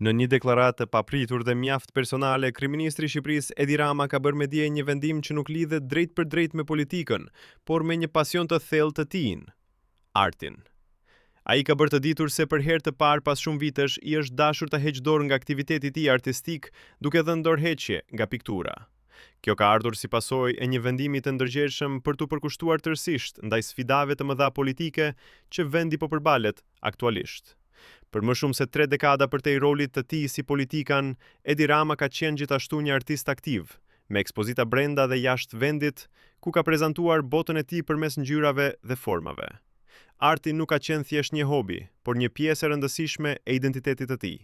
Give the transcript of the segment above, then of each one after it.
Në një deklaratë të papritur dhe mjaft personale, kryeministri i Shqipërisë Edi Rama ka bërë me dije një vendim që nuk lidhet drejtpërdrejt me politikën, por me një pasion të thellë të tijin, artin. Ai ka bërë të ditur se për herë të parë pas shumë vitesh i është dashur të heqë dorë nga aktiviteti i tij artistik, duke dhënë dorëheqje nga piktura. Kjo ka ardhur si pasojë e një vendimi të ndërgjegjshëm për t'u përkushtuar tërësisht ndaj sfidave të mëdha politike që vendi po përballet aktualisht. Për më shumë se tre dekada përtej rolit të tij si politikan, Edi Rama ka qenë gjithashtu një artist aktiv, me ekspozita brenda dhe jashtë vendit, ku ka prezantuar botën e tij përmes ngjyrave dhe formave. Arti nuk ka qenë thjesht një hobi, por një pjesë e rëndësishme e identitetit të tij.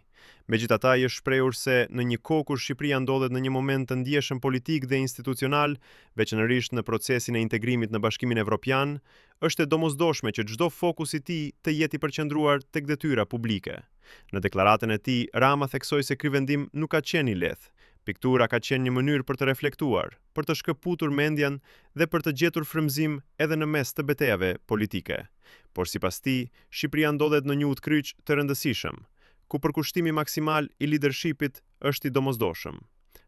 Megjithatë, ai është shprehur se, në një kohë kur Shqipëria ndodhet në një moment të ndjeshëm politik dhe institucional, veçanërisht në procesin e integrimit në Bashkimin Evropian, është e domosdoshme që çdo fokus i tij të jetë i përqendruar tek detyra publike. Në deklaratën e tij, Rama theksoi se ky vendim nuk ka qenë i lehtë. Piktura ka qenë një mënyrë për të reflektuar, për të shkëputur mendjen dhe për të gjetur frymëzim edhe në mes të betejave politike. Por sipas tij, Shqipëria ndodhet në një udhëkryq të rëndësishëm, ku përkushtimi maksimal i lidershipit është i domosdoshëm.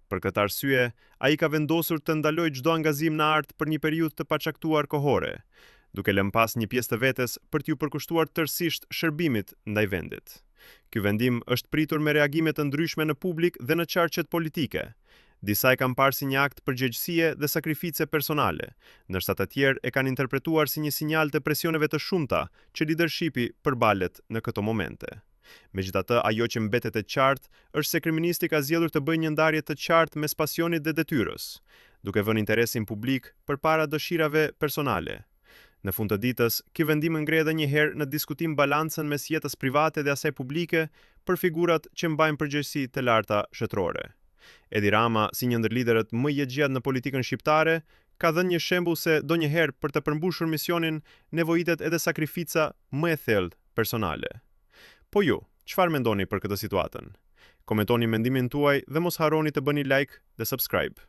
Për këtë arsye, ai ka vendosur të ndalojë çdo angazhim në art për një periudhë të pacaktuar kohore, duke lënë pas një pjesë të vetes për t'iu përkushtuar tërësisht shërbimit ndaj vendit. Ky vendim është pritur me reagime të ndryshme në publik dhe në qarqet politike. Disa e kanë parë si një akt përgjegjësie dhe sakrifice personale, ndërsa të tjerë e kanë interpretuar si një sinjal të presioneve të shumta që lidershipi përballet në këto momente. Megjithatë, ajo që mbetet e qartë është se kryeministri ka zgjedhur të bëjë një ndarje të qartë mes pasionit dhe detyrës, duke vënë interesin publik përpara dëshirave personale. Në fund të ditës, ky vendim ngre edhe një herë në diskutim balancën mes jetës private dhe asaj publike për figurat që mbajnë përgjegjësi të larta shtetërore. Edi Rama, si një ndër liderët më jetëgjatë në politikën shqiptare, ka dhënë një shembull se ndonjëherë për të përmbushur misionin nevojitet edhe sakrifica më e thellë personale. Po ju, çfarë mendoni për këtë situatën? Komentoni mendimin tuaj dhe mos harroni të bëni like dhe subscribe.